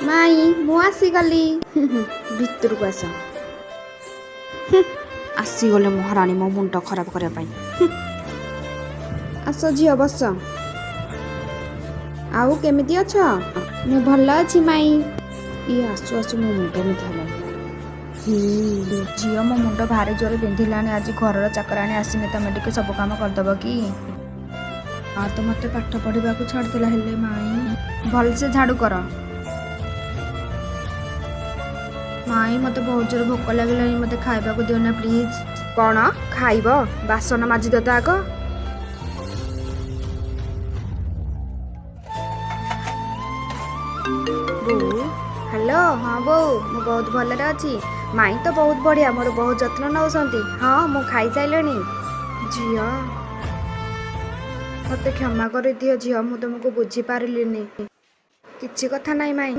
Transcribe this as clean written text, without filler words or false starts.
ମାଇଁ, ମୁଁ ଆସିଗଲି। ଭିତରକୁ ଆସ। ହୁଁ, ଆସିଗଲେ ମହାରାଣୀ ମୋ ମୁଣ୍ଡ ଖରାପ କରିବା ପାଇଁ। ହୁଁ। ଆସ ଝିଅ, ବସ। ଆଉ କେମିତି ଅଛ? ମୁଁ ଭଲ ଅଛି ମାଇଁ। ଇଏ ଆସୁ ଆସୁ ମୋ ମୁଣ୍ଡ ବିନ୍ଧା ହେଲାଣି। ହୁଁ ଝିଅ, ମୋ ମୁଣ୍ଡ ଭାରି ଜୋରେ ବିନ୍ଧିଲାଣି। ଆଜି ଘରର ଚାକରାଣୀ ଆସିନି, ତମେ ଟିକେ ସବୁ କାମ କରିଦେବ କି? ମା ତ ମୋତେ ପାଠ ପଢ଼ିବାକୁ ଛାଡ଼ିଥିଲା, ହେଲେ ମାଇଁ। ଭଲସେ ଝାଡ଼ୁ କର। ମାଇଁ, ମୋତେ ବହୁତ ଜୋରେ ଭୋକ ଲାଗିଲାଣି, ମୋତେ ଖାଇବାକୁ ଦିଅ ନା ପ୍ଲିଜ୍। କ'ଣ ଖାଇବ? ବାସନ ମାଜି ଦିଅ ତ ଆଗ। ବୋଉ, ହ୍ୟାଲୋ। ହଁ ବୋଉ, ମୁଁ ବହୁତ ଭଲରେ ଅଛି। ମାଇଁ ତ ବହୁତ ବଢ଼ିଆ, ମୋର ବହୁତ ଯତ୍ନ ନେଉଛନ୍ତି। ହଁ, ମୁଁ ଖାଇସାରିଲିଣି। ଝିଅ, ମୋତେ କ୍ଷମା କରିଦିଅ ଝିଅ, ମୁଁ ତୁମକୁ ବୁଝିପାରିଲିନି। କିଛି କଥା ନାହିଁ ମାଇଁ।